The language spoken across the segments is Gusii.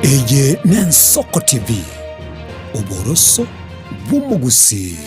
Eye n'Ensoko TV, oboroso bw'omogusii.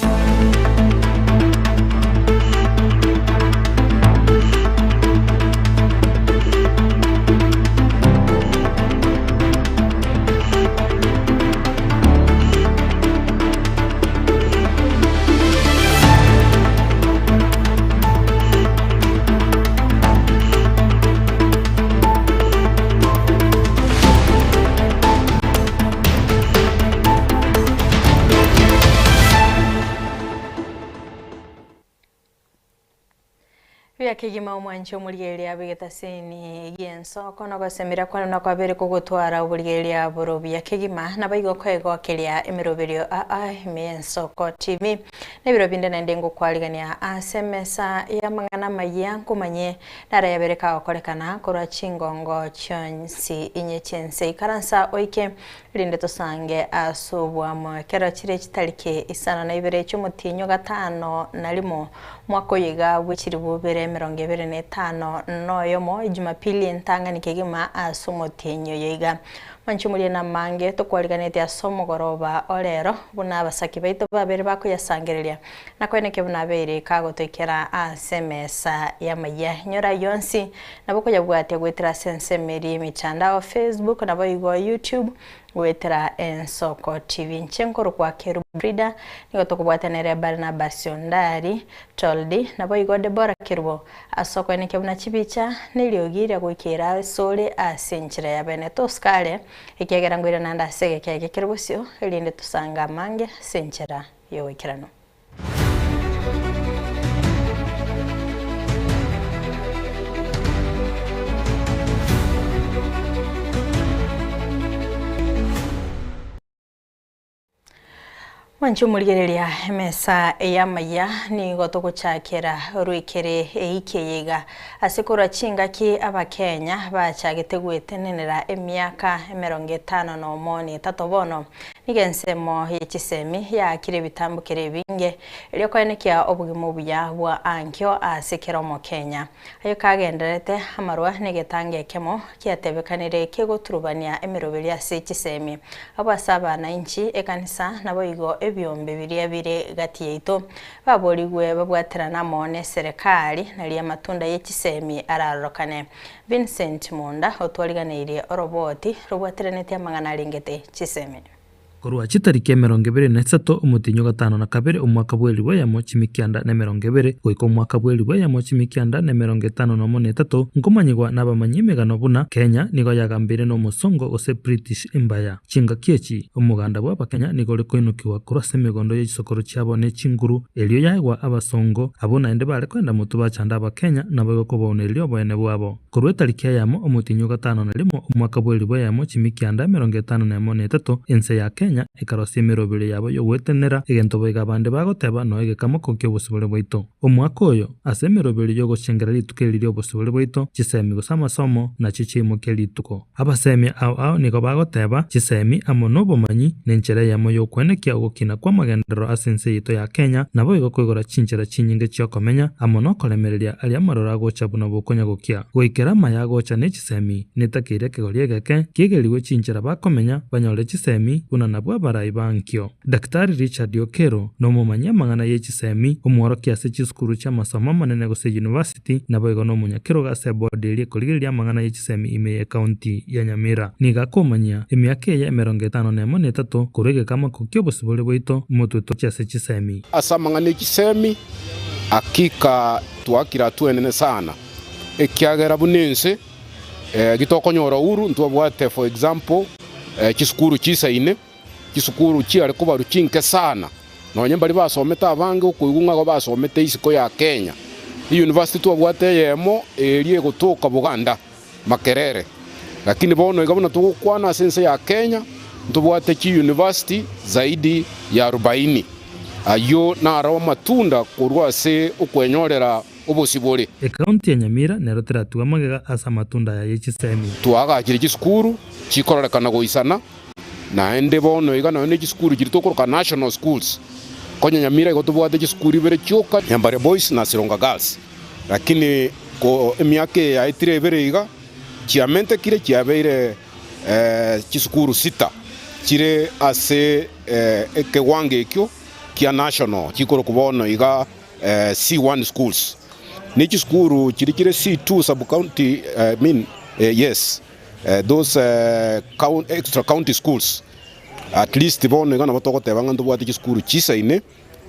Buya kegima omwanche omorigereria bw'egetaseni gi'ensoko na ogosemera kwane nakwabere kogotwara oborigereria boro buya kegima naboigo koegokeria emeroberio aa ime y'ensoko TV. Na ebiro binde naende ngokwarigania ase emesa y'amang'ana amayia nkomanye nare yabere kagokorekana korwa chingongo chionsi inye chi'ense. Ikaransa oike, erinde tosange ase oboamo. Ekero chire chitariki isano na ibere chi'omotienyi o gatano na rimo, mwaka oyo iga bwe chilifu bibere emerongo ebere na etano na oyomo, Ejumapili entang'ani kegima ase omotienyi oyo iga. Manche omoria namange tokwariganetie ase omogoroba o rero, buna abasaki baito babere bakoyasangereria, na koeneke buna abeire kagotoikera ase emesa y'amayia. Inyora ayio onsi, nabo okoyabwatia goetera ase ensemo eria y'emetandao, Facebook, naboigo YouTube, Goetera Ensoko TV. Inche nkorokwa Kerubo Frida, nigo tokobwatana ere Barnabas Ondari, Toldi, naboigo Debora Kerubo, ase okoenekia buna chibicha na eriogi ria goikera asore ase enchera ya bene. Tosike are, ekiagera ngoirana naende ase egeka eke kere bosio, erinde tosange amange ase enchera y'ogoikeranu. Mwanche omorigereria emesa ey'amaya nigo togochakera rwekere eiki eye iga ase korwa chingaki abakenya bachagete gwetenenera emiaka emerongo etano nomo na etato bono Nigo ensemo ye chisemi yaakire ebitambokero ebinge, erio koenekia obogima obuya bwa ankio ase kera Omokenya. Ayio kagendererete, amarwa negetanga ekemo kiatebekanire kegoturubania emeroberio ase chisemi. Abwo ase abanainchi, ekanisa, naboigo ebiombe biria bire gati yaito baborigwe babwaterane amo neserekari nario amatunda ye chisemi ararorokane. Vincent Munda otwariganeirie oroboti robwateranetie amang'ana arengete chisemi. Korwa chitariki 23 omotienyi o gatano na kabere omwaka bw'elifu eyemo chimikianda na emerongo ebere, goika omwaka bw'elifu eyemo chimikianda na emerongo etano nomo na etato, nkomanyigwa nabamanyi emegano buna Kenya nigo yagambeire nomosongo gose British Empire. Chingaki echi, omoganda bw'Abakenya nigo ore koinokigwa korwa ase emegondo ye chisokoro chiabo ne chinguru, erio yaegwa abasongo, abwo naende bare koenda motwe bachanda Abakenya naboigo kobaunereria oboene bwabo. Korwa etariki eyemo omotienyi o gatano na rimo omwaka bw'elifu eyemo chimikianda emerongo etano nemo na etato, ense ya Kenya ekarosia emeroberio yabo y'ogwetenenera, egento boigo abande bagoteba noe egekamoko ki'obosibore bwaito. Omwaka oyo, ase emeroberio y'ogochengera rituko eri ri'obosibore bwaito, chisemi gose amasomo nachio chiaimokia rituko. Abasemi ao ao nigo bagoteba, Chisemi amo nobomanyi nenchera eyemo y'okwenekia ogokina kw'amagenderero ase ense yaito ya Kenya, naboigo koigora chinchera chinyinge chi'okomenya, amo nokoremereria aria amaroro agocha buna bokonya gokia. Goikera amaya agocha ne chisemi, netakeire ekegori egeke kiegerigwe chinchera bakomenya, banyore chisemi buna nabwo abarai ba ankio. Daktari Richard Okero nomomanyi amang'ana ye chisemi, omworokia ase chisukuru chi'amasomo amanene gose university, naboigo nomonyakerogo ase eboard eria ekorigereria amang'ana ye chisemi ime y'ecounty ya Nyamira. Nigo akomanyia emiaka eye emerongo etano nemo na etato korwa egekamako ki'obosibore bwaito motwe toche ase chisemi. Ase amang'ana e chisemi, hakika twakire atwenene sana, ekiagera buna ense gitokonyora uhuru ntwabwate for example chisukuru chisaine. Chisukuru chiare kobarwa chinke sana, nonye mbaria basomete abange okoigwa ng'a igo basomete isiko ya Kenya. Eyunivasiti twabwate eyemo eria egotoka Buganda, Makerere. Lakini bono iga buna togokwana ase ense ya Kenya, ntobwate chiyunivasiti zaidi ya arubaini. Ayio naro amatunda korwa ase okwenyorera obosibore. Ekaunti ya Nyamira nero teratigwe amagega ase amatunda aya ye chisemi. Twaagachire chisukuru chikororekana goisana. Naende bono iga nonya ne chisukuru chiria tokoroka national schools, konya Nyamira igo tobwate chisukuru ibere chioka, Nyambare Boys na Sironga Girls, lakini ko emiaka eye yaetire ebere iga, chiamentekire chiabeire. chisukuru sita chire ase ekewango ekio kia national chikorokwa bono iga C1 schools. Ne chisukuru chiria chire C2 sub county I mean yes those extra county schools at least bono iga nabo togoteba ng'a ntobwate chisukuru chisaine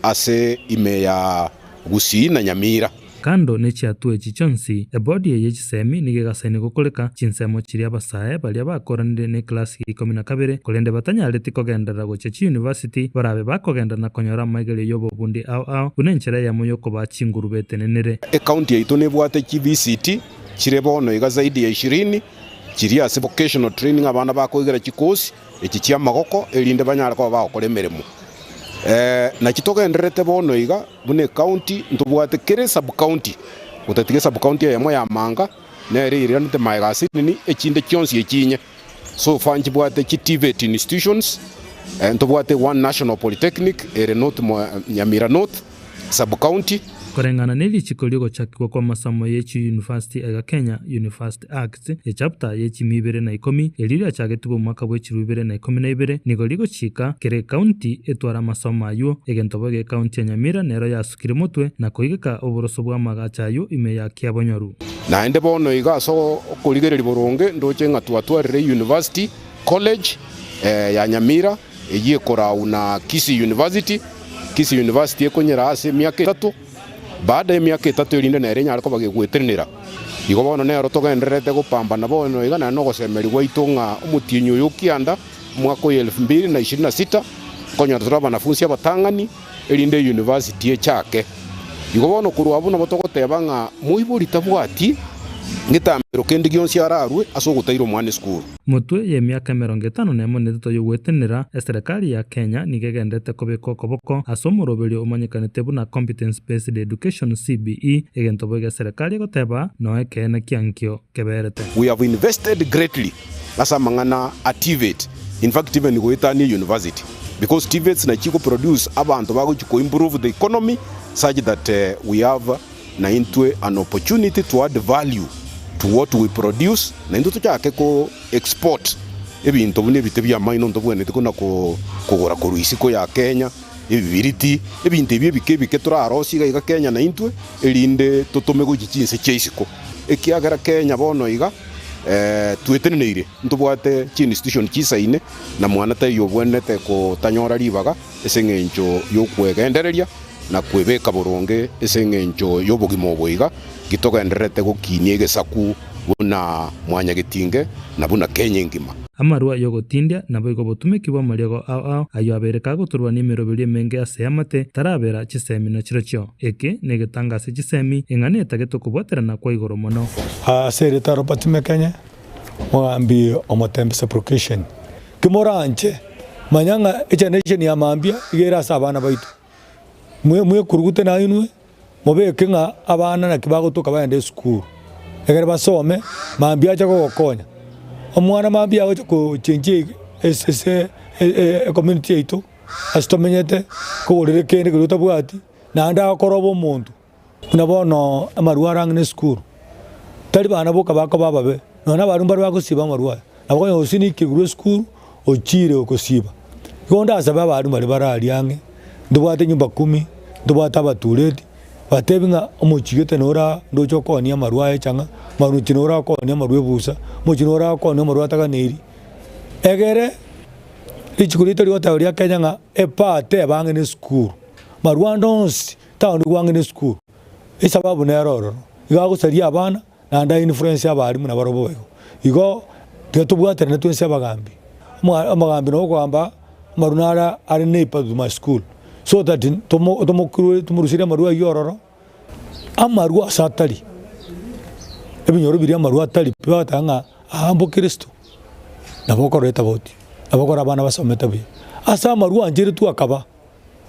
ase ime ya Gusii na Nyamira. Kando ne chiatua echi chionsi, ebodi eye ye chisemi nigo egasaini gokoreka chinsemo chiria abasae baria bakoranire ne eklasi ya ikomi na kabere korende batanyareti kogenderera gochia chiyunivasiti barabe bakogenda na konyora amaigerio y'obobundi ao ao buna enchera eyemo y'okobaa chinguru betenenere. Ecounty yaito nebwate chi VCT chire bono iga zaidi ya ishirini chiria ase vocational training abana bakoigera chikosi echi chi'amagoko erinde banyare koba bagokora emeremo. Naki togendererete bono iga buna ecounty ntobwate kera esub-county, gotatiga esub-county eyemo ya Manga, nere eiranete magega ase nini, echinde chionsi echinye. So far nchibwate chi TVET institutions, ntobwate one national polytechnic ere North Nyamira North sub-county. Koreng'ana ne richiko ri'ogochakigwa kw'amasomo ye chiyunivasiti aiga Kenya, University Act, echapter ye chimi ibere na ikomi, erio riachagetigwe omwaka bwe chiru ibere na ikomi na ibere, nigo rigochika kera ecounty etware amasomo ayio. Egento boigo ecounty ya Nyamira nero yasukire motwe na koigeka oboroso bw'amagacho ayio ime ya Kiabonyoru. Naende bono iga ase okorigereria boronge ndoche ng'a twatwarire University College ya Nyamira, eyio ekorau na Kisii University. Kisii University ekonyera ase emiaka etato, baada y'emiaka etato erinde nere enyare koba gegwetenenera. Igo bono nero togendererete gopambana bono iga naende nogosemeria gwaito ng'a omotienyi oyo o kianda, omwaka oyo elfu mbili na ishirini na sita, nkonyora tore abanafunsi abatang'ani, erinde eyunivasiti echake. Igo bono korwa abwo nabo togoteba ng'a moibori tabwati ngetambero kende gionsi ararue ase ogotaira omwana esukuru. Motwe y'emiaka emerongo etano nemo na etato y'ogwetenenera, eserekari ya Kenya nigo egenderete kobeka okoboko ase omoroberio omanyekanete buna Competence Based Education, CBE, egento boigo eserekari egoteba noe ekeene kiankio keberete. We have invested greatly ase amang'ana a TVET, in fact even goetania university because TVETs nachi go produce abanto bagochi ko improve the economy such that we have naintwe an opportunity to add value to what we produce naintwe tochake ko export ebinto buna ebite bi'amaino ntobwenereti kona kogora korwa isiko ya Kenya, ebibiriti, ebinto ebi ebike ebike torarosie iga iga Kenya naintwe erinde totome gochia chinse chia isiko. Ekiagera Kenya bono iga tweteneneire ntobwate chi institution chisaine na mwana taiyo obwenerete kotanyora ribaga ase eng'encho y'okwegendereria na kwebeka boronge ase eng'encho y'obogima obo iga, gitogendererete gokinia egesaku buna mwanyagetinge na buna Kenya engima. Amarwa y'ogotindia, naboigo obotumeki bw'amariogo ao ao, ayio abeire kagoturwa nemeroberio emenge ase eamate, tarabera chisemi na chirochio. Eke negetanga ase chisemi, eng'ana etagete okobwaterana kwa igoro mono. Ase erieta Robert Mekenye, omogambi o Motembe Sub-location. Kimoranche, manya ng'a egeneration ya mambia iga ere ase abana baito. Mwe mwekurugute nainwe, mobeke ng'a abana naki bagotoka bagende esukuru, ekere basome, mambia ache kogokonya. Omwana mambia agocha kochenjia ase ase ecommunity yaito, ase tomenyete, kogorera kende keria otabwati, naende agokora obe omonto. Buna bono amarwa are ang'e na esukuru, tari bana boka bakoba ababe, nonya na abarimu baria bagosiba amarwa aya, nabo okonyora osinikire korwa esukuru, ochire gosiba. Igo ndasabe abarimu baria bare aria ang'e, ntobwate nyumba kumi, ntobwate abatureti, batebi ng'a omochie gete nore aa ndoche okoonia amarwa aya echang'a, omochie nore okoonia amarwa ebusa, omochie nore okoonia amarwa ataganeiri, egere richiko riaito rigoteba ria Kenya ng'a epate ebe ang'e na esukuru, marwa ande onsi. Taoni gwange nesukuru, esababu nere ororo, igo agosaria abana naende a influence abalimu nabarobwo boigo. Igo tiga tobwaterane twensi abagambi, omogambi nabo okogamba amarwa nare are neighbour to my school so that tomo tomokirwe tomoruserie amarwa aywo ororo, amarwa ase atari, ebinyoro biria amarwa atari pi bagoteba ng'a aa mbokristo, nabo okorora etafauti, nabo okorora abana basomete buya. Ase amarwa ancheretwe akaba.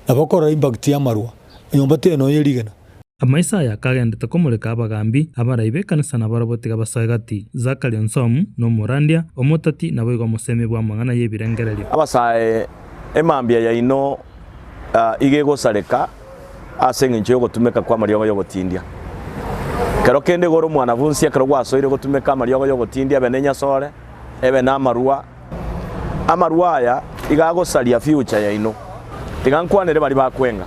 Nabo okorora impact y'amarwa, enyomba teiyo nonya rigena. Amaiso aya akagendete komoreka abagambi, abarai b'ekanisa nabarabwo tiga basoe gati. Zakaria onsomu, na omorandia, omotati, naboigo omosemi bw'amang'ana y'ebirengererio. Abasae, emambia yaino iga egosareka ase engencho y'ogotumeka kw'amariogo y'ogotindia. Kero kende igo ore omwanafunsi ekero gwasoire gotumeka amariogo y'ogotindia abe nenyasore. ebe na amarwa. Amarwa aya iga agosaria future yaino. Tiga nkwanere baria bakwenga.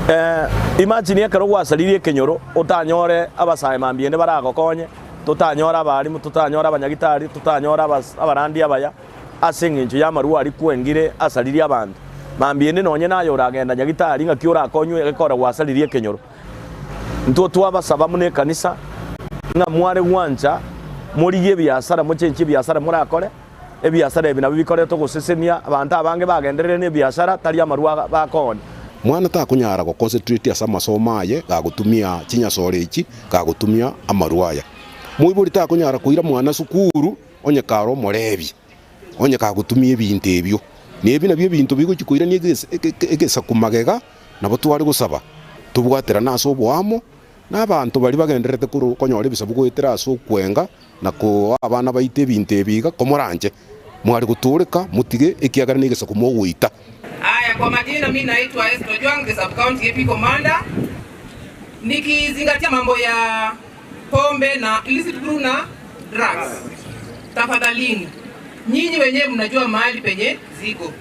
Eh, imagine ekero gwasaririe ekenyoro otanyore abasae mambia ende baragokonye, totanyore abalimu, totanyore abanyagitari, totanyore abas abarandi abaya ase eng'encho y'amarwa aria kwengire asaririe abanto. Mambia ende nonye naye oragenda nyagitari ng'aki orakonywe egekora gwasaririe ekenyoro. Intwe twabasaba buna ekanisa, ng'a mware gwancha morigie ebiasara, mochenchie ebiasara morakore, ebiasara ebi nabio bikorete ogosesenia abanto abange bagenderere nebiasara, tari amarwa bakoonia. Mwana takonyara go concentrate ase amasomo aye gagotumia chinyasore echi, gagotumia amarwa aya. Moibori takonyara koira mwana sukuru onye kare omorebi, onye kagotumia ebinto ebio. Na ebi nabio ebinto bigochia koirania egesaku magega. Nabo tware gosaba tobwaterane ase oboamo nabaanto baria bagendererete konyora ebisabu goetera ase okwenga na koa abana baito ebinto ebi iga, komoranche mware gotooreka, motige, ekiagera negesaku mogoita. Aya, kwa majina mi naitwa Esther Ojwang, the sub county AP commander. Nikizingatia mambo ya pombe na illicit brew na drugs, tafadhalini nyinyi wenyewe mnajua mahali penye ziko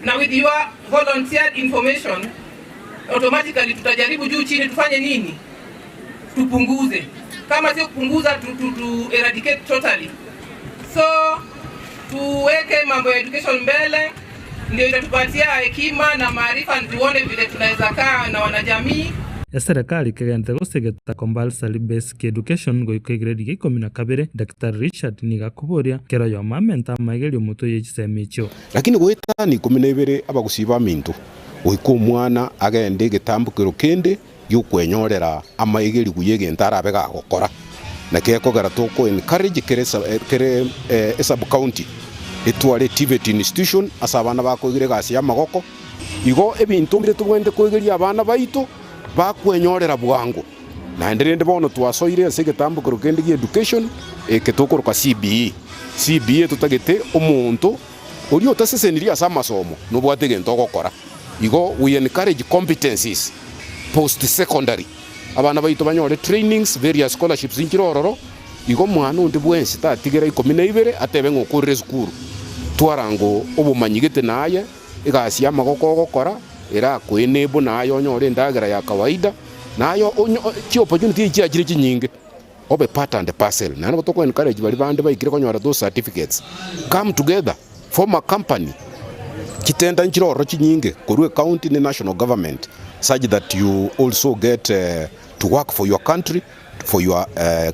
na with your volunteered information automatically tutajaribu juu chini, tufanye nini? Tupunguze, kama sio kupunguza tu, tu, tu eradicate totally. So tuweke mambo ya education mbele, ndio itatupatia hekima na maarifa, tuone vile tunaweza kaa na wanajamii. Eserekari kegenderete gosegeta Compulsory Basic Education goika egrade gia ikomi na kabere, Daktari Richard nigo akoboria kera oyomo amente amaigerio omotwe ye chisemi echio. Lakini goetania ikomi na ibere abagusii baminto, goika omwana agende egetambokero kende gi'okwenyorera amaigerigwa y'egento arabe gagokora. Naki ekogera toko encourage kera kera esub county etware TVET institution ase abana bakoigera egasi y'amagoko. Igo ebinto mbire tobwenerete koigeria abana baito bakwenyorera bwango. Naende rende bono twasoire ase egetambokero kende gia education eke tokoroka CBE. CBE totagete omonto oria otasesenirie ase amasomo nobwate egento ogokora. Igo we encourage competencies post secondary. Abana baito banyore trainings, various scholarships nchire ororo, igo omwana onde bwensi tatigera ikomi na ibere atebe ng'a okorire esukuru. Twara ngo obomanyi gete naye. Egasi y'amagoko ogokora erakoenable naye onyore endagera ya kawaida, naye chiopportunity echi chiachire chinyinge, obe part and parcel. Naende nabo toko encourage baria bande baikire konyora those certificates, come together, form a company, chitender nchire ororo chinyinge korwa ecounty ne national government such that you also get to work for your country, for your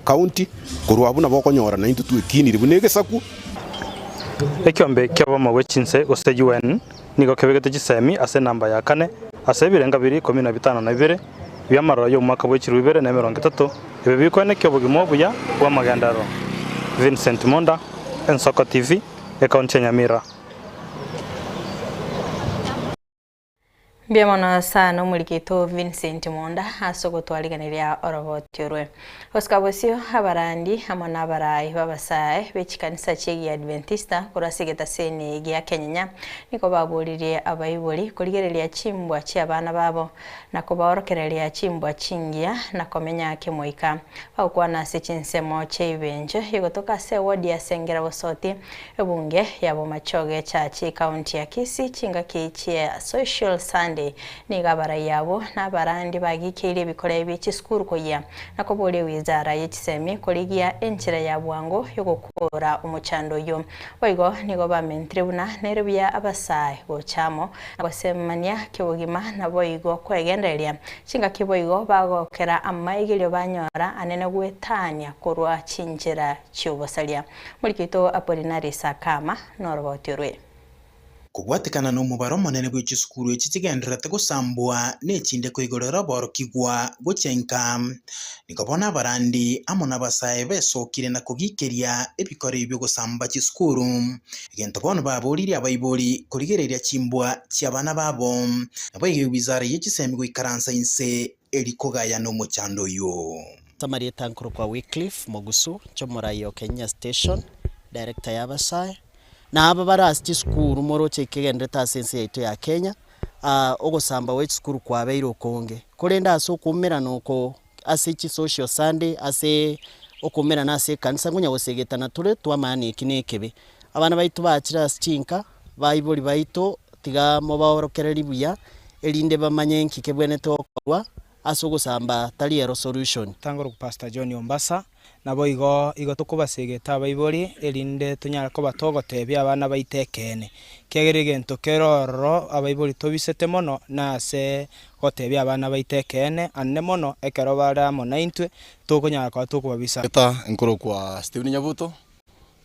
county, korwa abwo nabo okonyora naintwe twekinire buna egesaku. Ekiombe ki'obomo bwe chinse gose UN nigo kebegete chisemi ase enamba ya kane ase ebirenga biria ikomi na bitano na bibere bi'amaroro y'omwaka bwe chilifu ibere na emerongo etato, ebio bikoenekia obogima obuya bw'amagenderero. Vincent Monda, Ensoko TV, Ekaunti ya Nyamira. Mbuya mono sana omorikito Vincent Monda ase ogotwarigeneria oroboti orwe. Gosika bosio abarandi amo nabarai b'abasae be chikanisa chi'Egiadventista korwa ase egetaseni gia Kenyenya nigo baboririe abaibori korigereria chimbwa chi'abana babo na kobaorokereria chimbwa chingiya na komenya kemoika. Bagokwana ase chinsemo chi'eibencho egotoka ase ewodi ya Sengera Bosoti Ebunge ya Bomachoge Church Ekaunti ya Kisii chingaki chia Social Sunday nigo abarai abwo na abarandi bagikeirie ebikore bie chisukuru koyia na koboria ewizara ye chisemi korigia enchera ya bwango yogokora omochando oyio. Boigo nigo bamentire buna nere buya abasae gocha amo na gosemania kebogima naboigo kwegendereria chingaki boigo bagokera amaigerio banyora anene gwetania korwa chinchera chiobosaria. Morikito Apolinari Sakama noroboti orwe. Kobwatekana nomobaro omonene bwe chisukuru echi chigendererete gosambwa na echinde koigorera aborokigwa gochia inka. Nigo bono abarandi amo nabasae besokire na kogikeria ebikoro ebi bi'ogosamba chisukuru. Egento bono baboririe abaibori korigereria chimbwa chi'abana babo, naboigo ewizara ye chisemi goikaransa inse eri kogayana omochando oyio. Amarieta nkorokwa Wycliffe Mogusu, inche omorai o Kenya Station, director ya abasae, na aba bare ase chisukuru moroche ekegenderete ase ense yaito ya Kenya, ogosamba gwe chisukuru kwabeire okonge. Korende ase okoumerana oko ase chi social Sunday ase. Okoumerana ase ekanisa nkonya gosegetana tore twamanya neki na ekebe. Abana baito bachire ase chinka, baibori baito tiga mobaorokererie buya, erinde bamanye nki kebwenerete gokorwa ase ogosamba tari ero solution. Tangorokwa Pastor John Ombasa, Naboigo igo tokobasegeta abaibori, erinde tonyare koba togotebia abana baito ekeene. Ekiagera egento kere ororo abaibori tobisete mono nase gotebia abana baito ekeene, ande mono ekero bare amo naintwe, tokonyara koba tokobabisa. Eta nkorokwa Stephen Nyabuto,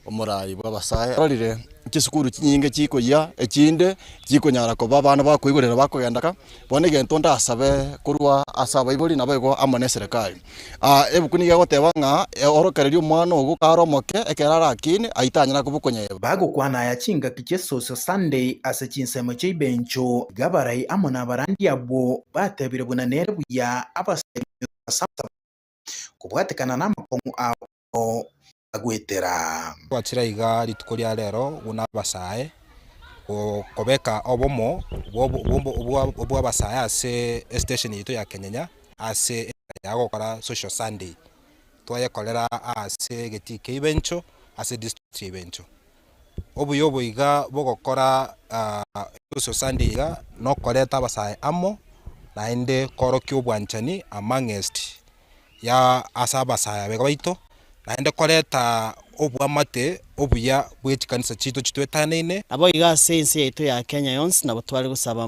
omorai bw'abasae. Ororire chisukuru chinyinge chikoyia, echinde chikonyara koba abana bakoigorera bakogenda ka, bono egento ndasabe korwa ase abaibori naboigo amo na eserekari, ebuku nigo egoteba ng'a orokereria omwana ogo kare omoke ekero arakine aitanyara koba okonyeba. Bagokwana aya chingaki chi'esoso Sunday ase chinsemo chia Ibencho, iga abarai amo nabarandi abwo batebire buna nere buya abasae kobwatekana namakong'u ao agwetera. Twachire aiga rituko ria rero buna abasae, kobeka obomo bwa abasae ase estation yaito ya Kenyenya ase ya gokora social Sunday. Twayekorera ase egetii kia Ibencho ase district ya Ibencho. Obuya obo iga bogokora social Sunday iga nokoreta abasae amo naende korokia obwanchani amongst ya ase abasae abega baito, naende koreta oboamate obuya bwe chikanisa chiaito chitwetanaine. Naboigo ase ense yaito ya Kenya yonsi nabo tware gosaba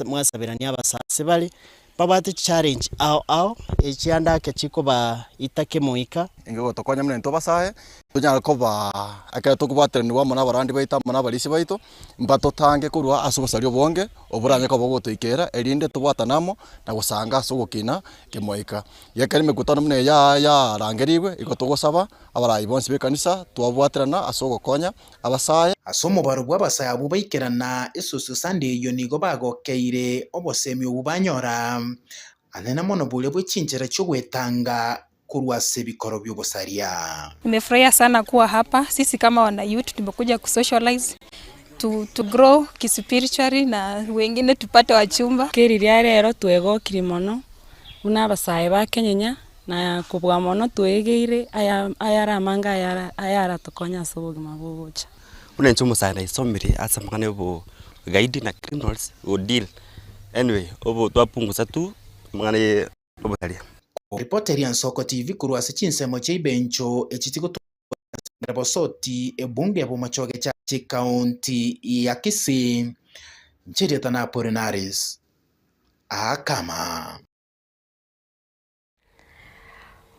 mwasaberanie abasae bare babwate chichallenge ao ao, echianda ake chikobaita kemoika. Inga gotokonya buna intwe abasae, tonyare koba ekero tokobwateranigwa amo na abarandi baito amo na abarisia baito, mbatotange korwa ase obosaria obonge, oboranyare koba bogotoikera, erinde tobwatane amo na gosanga ase ogokina kemoika. Iga ekero emekutano buna eye yarangerigwe, igo togosaba abarai bonsi b'ekanisa twabwaterana ase ogokonya abasae. Ase omobaro bw'abasae abwo baikerana esusu Sunday eyio nigo bagokeire obosemi obwo banyora, anene mono boria bwe chinchera chi'ogwetanga korwa ase ebikoro bi'obosaria. Nimefurahia sana kuwa hapa, sisi kama wana youth tumekuja kusocialize to, to grow kispiritually na wengine tupate wachumba. Keri ria rero twegokire mono buna abasae ba Kenyenya na kobua mono twegeire aya ayare amange ayara ayaratokonye ase obogima bogocha. Buna inche omosae naisomire ase amang'ana ya obogaidi na criminals go deal, anyway obo twapungusa tu amang'ana ya obosaria. Ripoti eria Nsoko TV korwa ase chinsemo chia Ibencho echi chigotoka ase Bosoti, ebunge ya Bomachoge Church, Ekaunti ya Kisii. Inche erieta na Apolinaris Akama.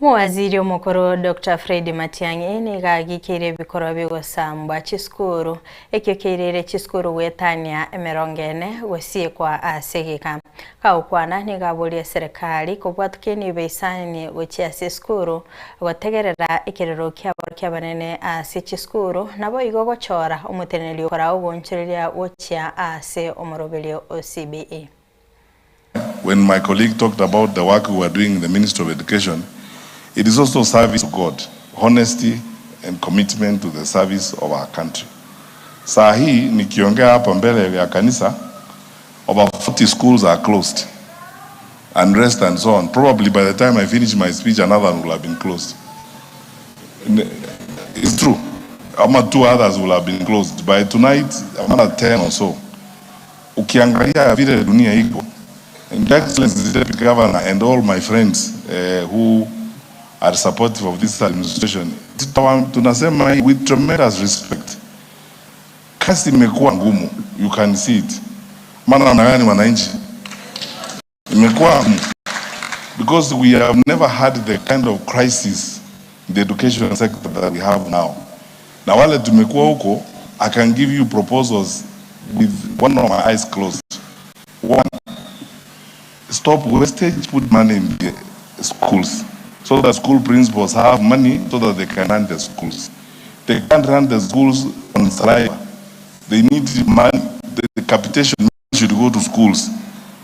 Omowaziri omokoro Doctor Fred Matiang'i nigo agikeire ebikorwa bi'ogosambwa chisukuru, ekio keirire chisukuru goetania emerongo ene gosiekwa ase egeka. Kagokwana nigo aborie eserekari kobwatuka enibo eisani gochia ase esukuru, gotegerera ekerero ki'abaorokia abanene ase chisukuru, naboigo gochora omoteneneri okoraa ogoonchoreria gochia ase omoroberio o CBE. When my colleague talked about the work we were doing in the Ministry of Education, it is also service to God, honesty and commitment to the service of our country. Saa hii nikiongea hapa mbele ya kanisa, over 40 schools are closed, unrest and so on. Probably by the time I finish my speech, another one will have been closed. It's true. Ama two others will have been closed. By tonight, another 10 or so. Ukiangalia vile dunia iko, and Your Excellency the Deputy Governor and all my friends uh, who are supportive of this administration, tunasema with tremendous respect, kazi imekuwa ngumu, you can see it. Maana namna gani wananchi, imekuwa ngumu because we have never had the kind of crisis in the education sector that we have now. Na wale tumekuwa huko, I can give you proposals with one of my eyes closed. One, stop wastage, put money in the schools so that school principals have money so that they can run the schools. They can't run the schools on saliva. They need money. The, the capitation should go to schools.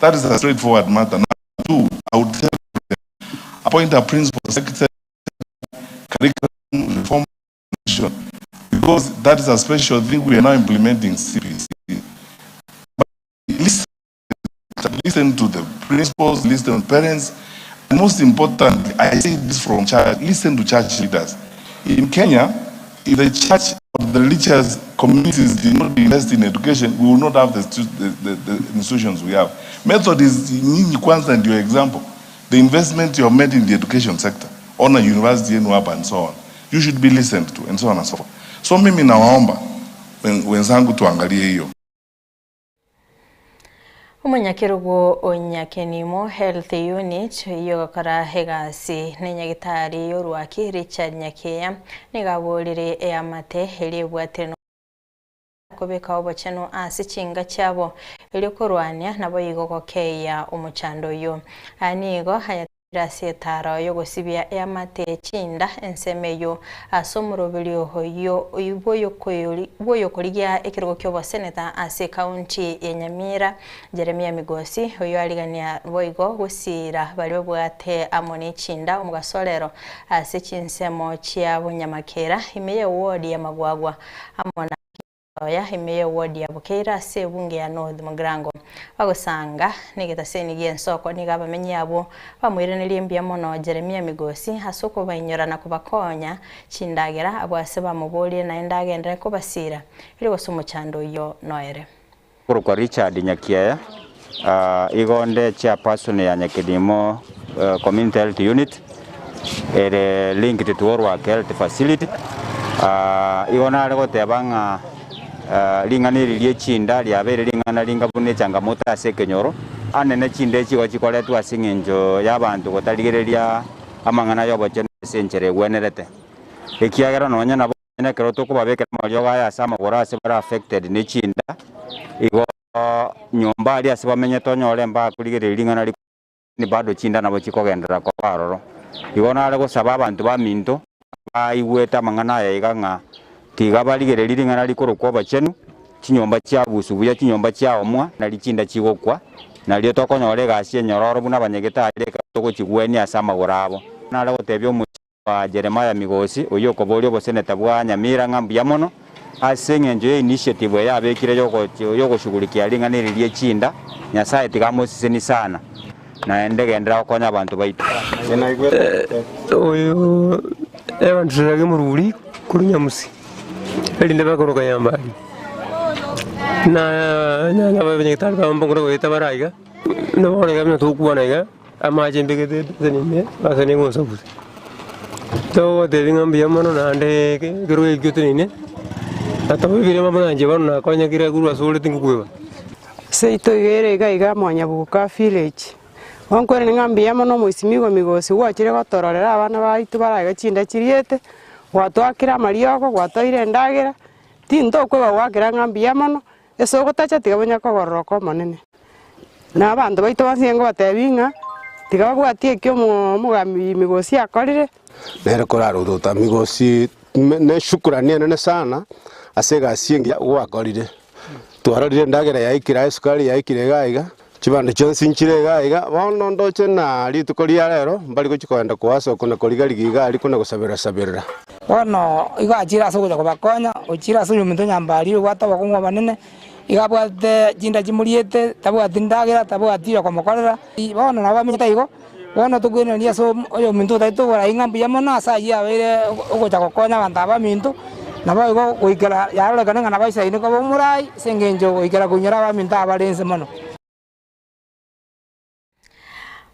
That is a straightforward matter. Number two, I would tell them, appoint a principal secretary, curriculum reform because that is a special thing we are now implementing CPC. But listen, listen to the principals, listen to parents. And most importantly, I say this from church, listen to church leaders. In Kenya, if the church or the religious communities did not invest in education, we will not have the, the, the, the institutions we have. Methodist, nyinyi kwanza ndio example. The investment you have made in the education sector, on a university yenu hapa and so on. You should be listened to and so on and so forth. So mimi nawaomba wenzangu tuangalie hiyo. Omonyakerogo o Nyakenimo Health Unit yogokora egasi nenyagitari y'orwaki Richard Nyakeya nigo aborire eamate eria ebwatire kobeka obochenu ase chinga chiabo erio korwania nabo igo gokeia omochando oyio. Aya nigo ayatebire ase etaro yogosibia eamate chinda ensemo eyio ase omoroberio oyio bwoyokorigia ekerogo kioboseneta ase ekaunti ya Nyamira Jeremia Migosi oyio arigania boigo gosiira baria babwate amo ne chinda omogasorero ase chinsemo chia Bonyamakera ime ye ward ya Magwagwa amo na Oya ime ye ward ya Bokeira ase ebunge ya North Mugirango. Bagosanga negetaseni gi'ensoko nigo abamenyi abwo bamoiranerie mbuya mono Jeremia Migosi ase okobainyora na kobakonya chindagera abwo ase bamoborie naende agenderere kobasiira erio gose omochando oyio noere. Korokwa Richard Nyakiaya, igo onde chairperson ya Nyakedimo Community Health Unit ere linked to Orwak Health Facility. Igo nare goteba ng'a ring'ana eri rie chinda riabeire ring'ana ringa buna echangamoto ase ekenyoro, anene chinda echi igo chikoretwa ase eng'encho y'abanto gotarigereria amang'ana y'obochenu ase enchera egwenerete, ekiagera nonye nabo Onye ekero tokobabekera amariogo aya ase amagoro ase bare affected ne chinda, igo nyomba aria ase bamenyete onyore mbakorigereria ring'ana rikong'u bado chinda nabo chikogenderera koba aroro. Igo nare gosaba abanto baminto abaigwete amang'ana aya iga ng'a tiga barigererie ring'ana rikorokwa obochenu, chinyomba chiabusu buya, chinyomba chiaomwa, nari chinda chigokwa, nario tokonyora egasi enyororo buna abanyagetari ekero togochigwenia ase amagoro abo. Nare gotebia omochie. Wa Jeremiah Migosi, oyio okoboria oboseneta bwa Nyamira ng'a mbuya mono ase eng'encho ye initiative eye abekire yogoshughulikia ring'ana eri rie chinda, Nyasaye tiga amoseseni sana naende genderera gokonya abanto baito. Oyo ebanturerage omoruri korwa nyamusi, erinde bakoroka nyambari, na abanyagitari babo mbakore goeta bare aiga, nabo bono iga buna togokwana iga. Amache mbegete ebeseni ime, ase nigonsabusa. Togotebi ng'a mbuya mono naende ekero ekio oteneine, natoboibire buna inche bono nakonyekire korwa ase ore tingokweba. Seito iga ere iga iga Mwanyabuka village. Gonkwerani ng'a mbuya mono omoisimigwa Migosi gwachire gotororera abana baito bare iga chinda chiriete, gwatoakire amariogo, gwatoeire endagera, tintokweba goakera ng'a mbuya mono, ase ogotacha tiga bonya kogororoka Omonene. Na abanto baito bonsi nkobateebia ng'a tiga babwatie ekio omogambi Migosi akorire. Nere korarotota Migosi ne shukrani enene sana ase egasi engiya gwakorire. Twarorire endagera yaikire aa esukari yaikire iga iga, chibando chionsi nchire iga iga, bono ndoche na rituko ria rero mbari gochia kogenda koasa oko na koriga-rigia iga aria kona gosaberera-saberera. Bono igo achire ase ogocha kobakonya, ochire ase oyominto nyambari obwate obokong'u obonene. Igo abwate chinda chimoriete, tabwati ndagera, tabwati oyokomokorera. Bono nabo bamenyete igo, bono tokwenerania ase oyominto otaete oborai ng'a mbuya mono ase ayio abeire ogocha gokonya abanto aba baminto, naboigo goikera yarorekane ng'a nabaisaine koba omorai ase engencho goikera koinyora abaminto aba bare inse mono.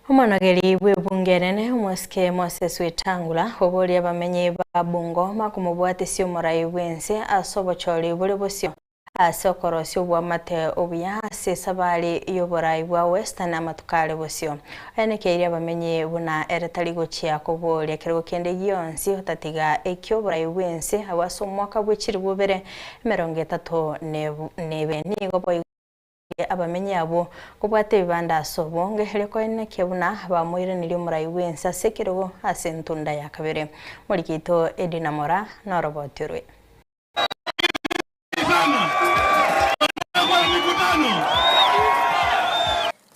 Omonogeri bw'ebunge enene omosike Moses Wetangula oboria abamenyi ba Bungoma komobwatisia omorai bw'ense ase obochori bore bosio ase okorosia oboamate obuya ase esabari y'oborai bwa Western amatuko are bosio. Oenekeirie abamenyi buna ere tari gochia koboria kerogo kende gionsi otatiga ekio oborai bw'ense abwo ase omwaka bwe chilifu ibere emerongo etato ne nigo boigo Abamenyi abwo kobwata ebibanda ase obonge, erio koenekia buna bamoiranerie omorai bw'ense ase ekerogo ase entunda ya kabere. Morikito Edina Moraa noroboti orwe.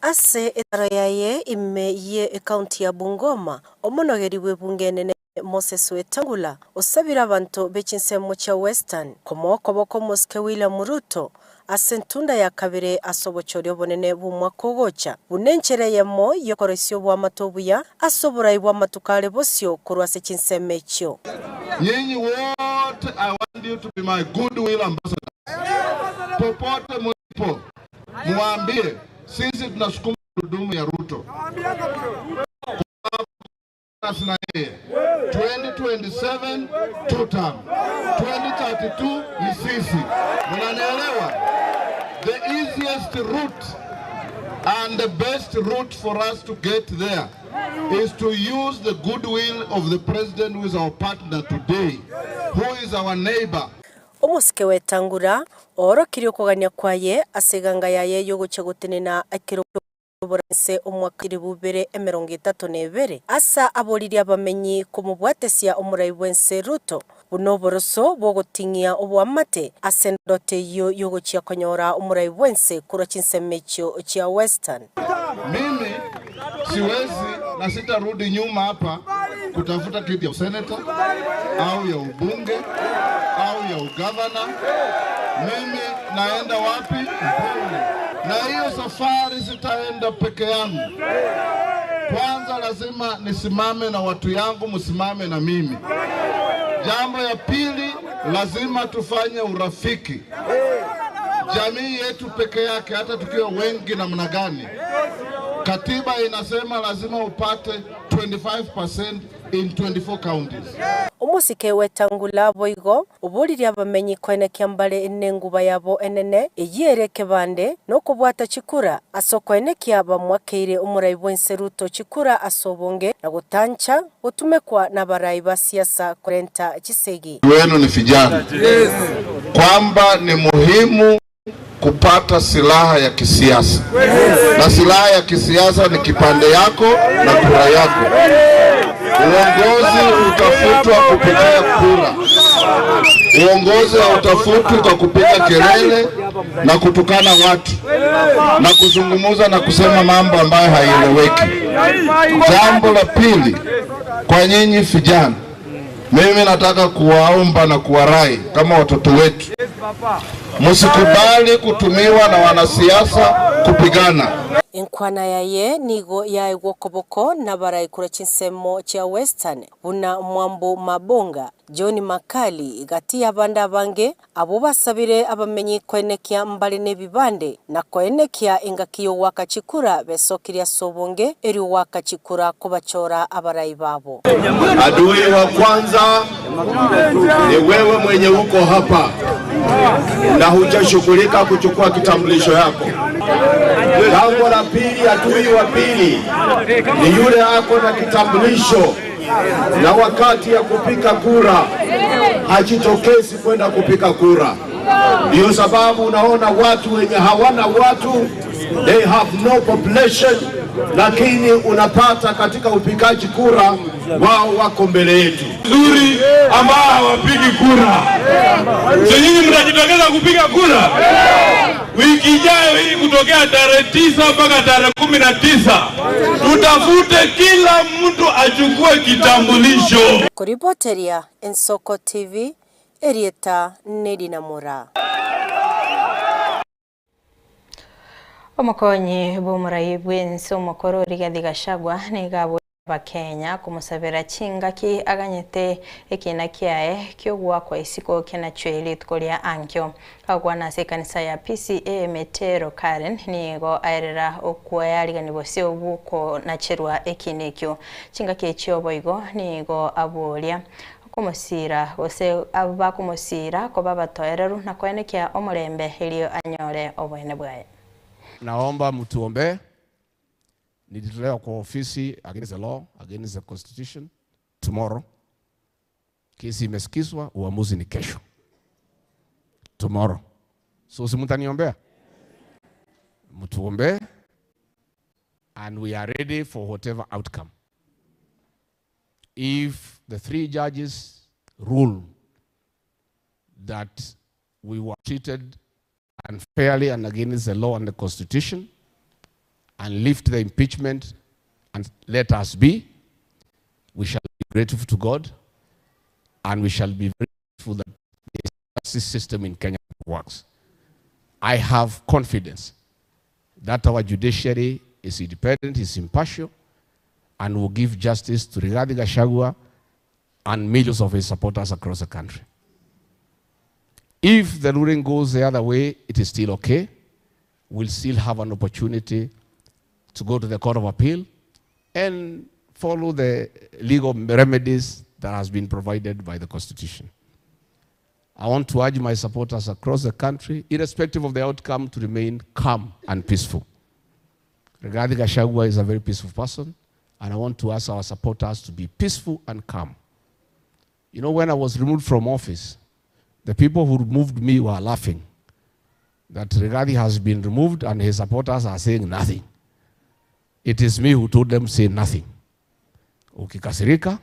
Ase etaro yaye ime ye ekaunti ya Bungoma, omonogeri bw'ebunge enene Moses Wetangula osabire abanto be chinsemo chia Western komoa okoboko omosike William Ruto. ase entunda ya kabere ase obochori obonene bw'omwaka ogocha, buna enchera eyemo y'okoroisia oboamate obuya ase oborai bw'amatuko are bosio korwa ase chinsemo echio. Nyinyi wote I want you to be my goodwill ambassadors. Popote mulipo muwaambie sisi tunasukuma gurudumu ya Ruto. Na yeye 2027 two term, 2032 ni sisi. Mnanielewa? The easiest route and the best route for us to get there is to use the goodwill of the president who is our partner today, who is our neighbor. Omosike wetangura oorokirie okogania kwaye ase eganga yaye y'ogochia gotenena ekero Oboranse omwaka elifu ibere emerongo etato na ebere, asa aboririe abamenyi komobwatesia omorai bw'ense Ruto buna oboroso bw'ogoting'ia oboamate ase endoto eyio y'ogochia konyora omorai bw'ense korwa chinsemo echio chia Western. Mimi siwezi na sitarudi nyuma hapa kutafuta kiti ya useneta au ya ubunge au ya ugavana. Mimi naenda wapi? Mbele. Na hiyo safari sitaenda peke yangu. Kwanza lazima nisimame na watu yangu, msimame na mimi. Jambo ya pili, lazima tufanye urafiki. Jamii yetu peke yake, hata tukiwa wengi namna gani, katiba inasema lazima upate 25% in 24 counties. Omosike wetangula boigo oboririe abamenyi koenekia mbare nenguba yabo enene, eyio ere ekebande, na okobwata chikura ase okoenekia bamwakeire omorai bw'ense Ruto chikura ase obonge na gotancha gotumekwa nabarai ba siasa korenta chisegi. Wenu ni vijana kwamba ni muhimu kupata silaha ya kisiasa, na silaha ya kisiasa ni kipande yako na kura yako. Uongozi utafutwa kupitia kura. Uongozi hautafutwi kwa kupiga kelele na kutukana watu na kuzungumza na kusema mambo ambayo haieleweki. Jambo la pili, kwa nyinyi vijana, mimi nataka kuwaomba na kuwarai kama watoto wetu, msikubali kutumiwa na wanasiasa kupigana. Enkwana yaye nigo yaegwa okoboko nabarai korwa chinsemo chia Western buna Mwambo Mabonga, John Makali gati y'abande abange abwo basabire abamenyi koenekia mbare nebibande na koenekia engaki y'ogoaka chikura besokirie ase obonge erio goaka chikura kobachora abarai babo. Adui wa kwanza ni wewe mwenye uko hapa na hujashughulika kuchukua kitambulisho yako. Jambo la pili, adui wa pili ni yule ako na kitambulisho na wakati ya kupiga kura hajitokezi kwenda kupiga kura. Ndiyo sababu unaona watu wenye hawana watu, they have no population, lakini unapata katika upigaji kura wao wako mbele yetu. Nzuri ambao hawapigi kura. Si nyinyi mtajitokeza kupiga kura wiki ijayo hii, kutokea tarehe 9 mpaka tarehe 19, tutafute kila mtu achukue kitambulisho. Koripoteria Ensoko TV, erieta Nedina Moraa. Omokonyi bw'omorai bw'ense omokoro Rigathi Gachagua nigo aboria Abakenya komosabera chingaki aganyete ekiina kiaye ki'ogoakwa isiko kenachwe rituko ria ankio. Agokwana ase ekanisa ya PCEA Metero Karen nigo aerera okwearigania bosio bw'okonacherwa ekiina ekio. Chingaki echio boigo nigo aboria Okomosiira, gose abwo bakomosiira koba abatoereru na koenekia omorembe erio anyore oboene bwaye. Naomba mtuombee. Nilitolewa kwa ofisi against the law, against the constitution tomorrow. Kesi imesikizwa, uamuzi ni kesho. Tomorrow. So si mtaniombea? Mtuombee and we are ready for whatever outcome. If the three judges rule that we were treated unfairly and against the law and the constitution and lift the impeachment and let us be, we shall be grateful to God and we shall be very grateful that the justice system in Kenya works. I have confidence that our judiciary is independent, is impartial, and will give justice to Rigathi Gachagua and millions of his supporters across the country. If the ruling goes the other way, it is still okay. We'll still have an opportunity to go to the Court of Appeal and follow the legal remedies that has been provided by the Constitution. I want to urge my supporters across the country, irrespective of the outcome, to remain calm and peaceful. Rigathi Gachagua is a very peaceful person, and I want to ask our supporters to be peaceful and calm. You know, when I was removed from office, the people who removed me were laughing that Rigathi has been removed and his supporters are saying nothing. It is me who told them say nothing. Ukikasirika,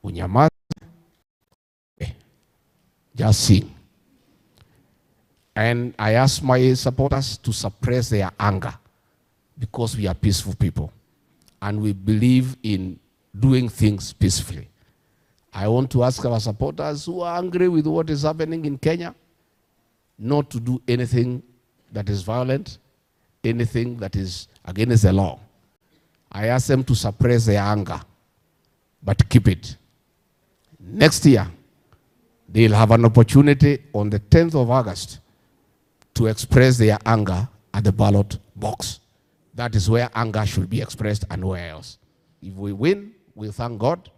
unyamaze, just sing. And I ask my supporters to suppress their anger because we are peaceful people and we believe in doing things peacefully. I want to ask our supporters who are angry with what is happening in Kenya not to do anything that is violent, anything that is against the law. I ask them to suppress their anger, but keep it. Next year, they'll have an opportunity on the 10th of August to express their anger at the ballot box. That is where anger should be expressed and nowhere else. If we win, we thank God.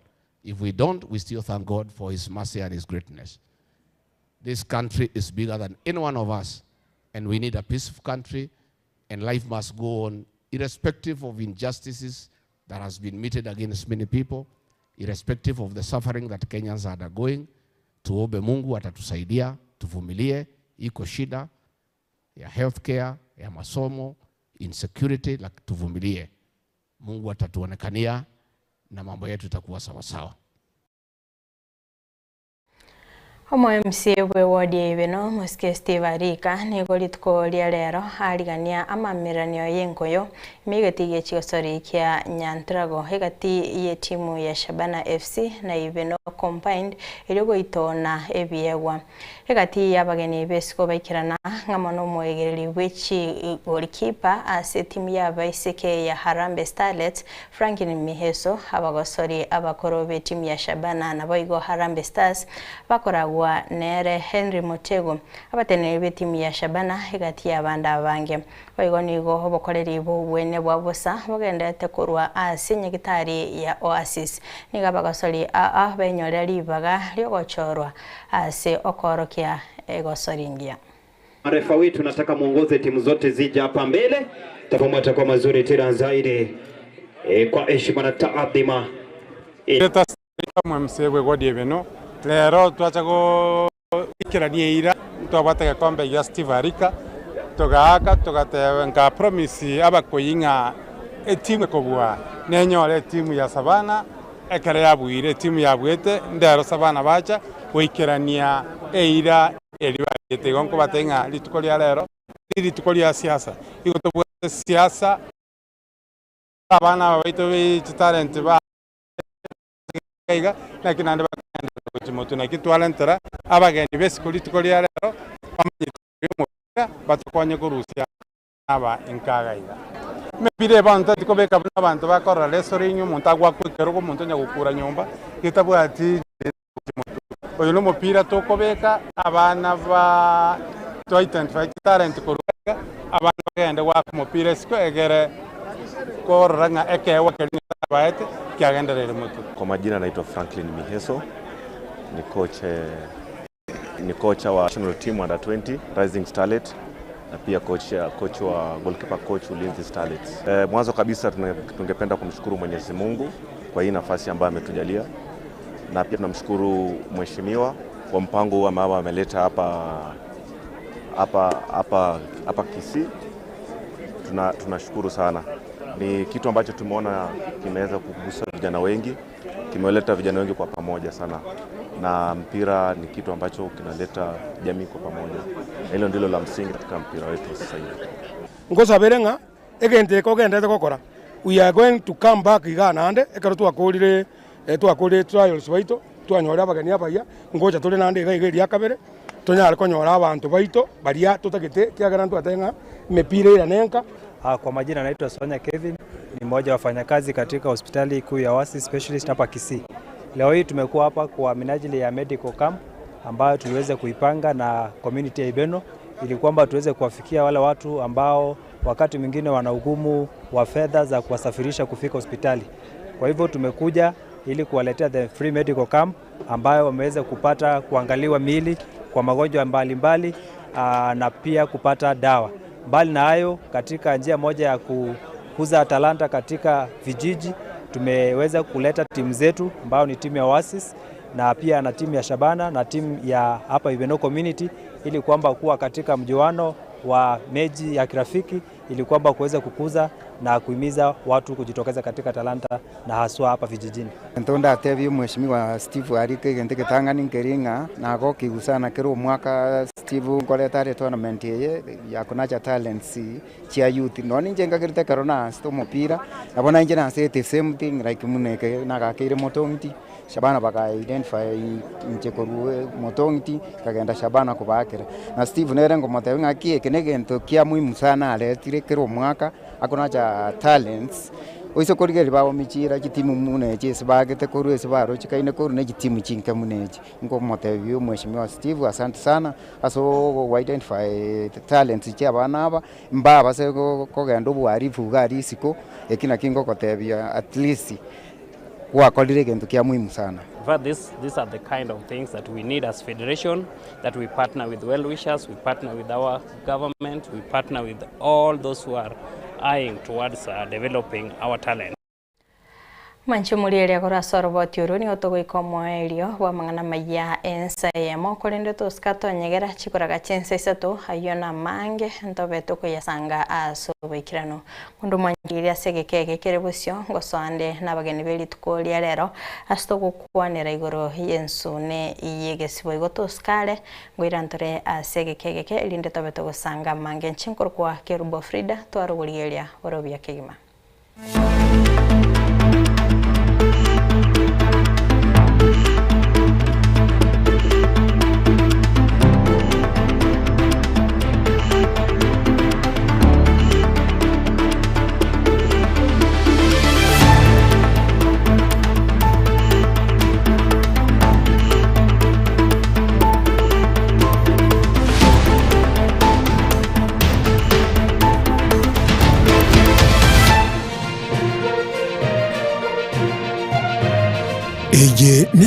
If we don't, we still thank God for his mercy and his greatness. This country is bigger than any one of us, and we need a peaceful country, and life must go on irrespective of injustices that has been meted against many people, irrespective of the suffering that Kenyans are undergoing. Tuombe Mungu atatusaidia, tuvumilie. Iko shida ya healthcare, ya masomo, insecurity, lakini tuvumilie. Mungu atatuonekania na mambo yetu itakuwa sawasawa. Omo MCA bwe ward ya Ibeno Mosike Steve Arika nigo rituko ria rero arigania amamiranio y'enkoyo emegati ya chigosori kia Nyantrago egati ye timu ya Shabana FC na Ibeno Combined erio goitona ebiegwa egati y'abageni besiko baikirana ng'amo na omoegereri bwe golikipa ase etimu ya baiseke ya Harambee Starlets Franklin Miheso abagosori abakoro be timu ya Shabana naboigo Harambee Stars bakoragwa nere Henry Motego abateneri be timu ya Shabana egati y'abanda abange boigo nigo obokoreri bobwene bwa bosa bogendete korwa ase nyagitari ya Oasis nigo abagosori aa benyorera ribaga riogochorwa ase okorokia egosoringia. Marefa wetu nataka muongoze timu zote zije hapa mbele, tafamu atakuwa mazuri tena zaidi e, kwa heshima na taadhima. MCA bwe ward ebeno lero twacha goikerania eira twabwate gekombe gia Steve Arika togaaka togateba nka promise abakoyi ng'a etimu ekobua nenyore etimu ya Savana ekere yabwire etimu yabwete ndero Savana bacha goikerania eira eri bagete igo nkobatebia ng'a rituko ria rero rituko ria siasa igo tobwate siasa abana aba baito be chitalent ba iga naki naende bakagenderera gochia motwe naki twarentera abageni besiko rituko ria rero bamanyete omopira batokonye korusia aba enkaga iga. Emepira eye bono tari kobeka buna abanto bakorora wrestling omonto agwakwa ekerogo omonto onya gokura nyomba getabwati gochia motwe. Oyo na omopira tokobeka abana ba to identify chitalent korwa iga abana bagende goaka omopira isiko egere korora ng'a ekeegwa keria Nyasaye abaete kiagendereire motwe. Kwa majina naitwa Franklin Miheso, ni coach, ni kocha wa national team under 20 Rising Starlet na pia coach, coach wa goalkeeper coach Ulinzi Starlets. Mwanzo kabisa tungependa kumshukuru Mwenyezi Mungu kwa hii nafasi ambayo ametujalia na pia tunamshukuru mheshimiwa kwa mpango huu ambao ameleta hapa hapa hapa hapa Kisii. Tunashukuru sana. Ni kitu ambacho tumeona kimeweza kugusa vijana wengi, kimeleta vijana wengi kwa pamoja sana, na mpira ni kitu ambacho kinaleta jamii kwa pamoja. Hilo ndilo la msingi katika mpira wetu sasa hivi. Ngosabere ng'a egento eke ogenderete gokora we are going to come back iga naende ekero twakorire twakorire trials baito twanyore abageni abaya ngocha tore naende iga iga eria kabere. Tonyare konyora abanto baito baria totagete, ekiagera ntwatebe ng'a emepira eira nenka. Kwa majina naitwa Sonya Kevin, ni mmoja wa wafanyakazi katika hospitali kuu ya Oasis Specialist hapa Kisii. Leo hii tumekuwa hapa kwa minajili ya medical camp ambayo tuliweza kuipanga na community ya Ibeno ili kwamba tuweze kuwafikia wale watu ambao wakati mwingine wana ugumu wa fedha za kuwasafirisha kufika hospitali. Kwa hivyo tumekuja ili kuwaletea the free medical camp ambayo wameweza kupata kuangaliwa miili kwa magonjwa mbalimbali na pia kupata dawa. Mbali na hayo, katika njia moja ya kukuza talanta katika vijiji, tumeweza kuleta timu zetu ambayo ni timu ya Oasis na pia na timu ya Shabana na timu ya hapa Ibeno Community ili kwamba kuwa katika mjuano wa mechi ya kirafiki ili kwamba kuweza kukuza na kuhimiza watu kujitokeza katika talanta na haswa hapa vijijini. Ento ndatebie Mheshimiwa Steve Arika egento egetang'ani nkeri ng'a nagokigusana kera omwaka Steve nkoreta are tournament eye ya kunacha talents chia youth. Nonye ninche nkagerete ekero naasete omopira, nabo nainche nasete same thing like buna eke nagakeire motong'iti, Shabana baka identify inche korwa motong'iti, nkagenda Shabana kobaakera. Na Steve nere ngomotebia ng'aki eke na egento kia muhimu sana aretire kera omwaka, akonacha talents, oise korigereria bagomichira chitimu buna echi ase baagete korwa ase barochekaine korwa na echitimu chinke buna echi. Nkomotebia omweshimiwa Steve asante sana ase ogo identify talents chia abana aba, mbabase kogenda oboharifu iga aria isiko, eki naki ngogotebia at least gwakorire egento kia muhimu sana. In fact, these are the kind of things that we need as federation, that we partner with well-wishers, we partner with our government, we partner with all those who are eyeing towards developing our talent. Mwanche omorieria korwa ase oroboti orwo nigo togoika omoerio bw'amang'ana amaya ensa eyemo korende tosika tonyegera chikoraga chiensa isato ayio namange ntobe tokoyasanga ase oboikeranu. Onde omwanchire ase egeka eke kere bosio ngosoa nde na abageni be rituko ria rero ase togokwanera igoro y'ensune y'egesibo igo tosikare ngoira ntore ase egeka egeke erinde tobe togosanga amange nche nkorokwa Kerubo Frida twarogorigeria orobia kegima. Eye ne.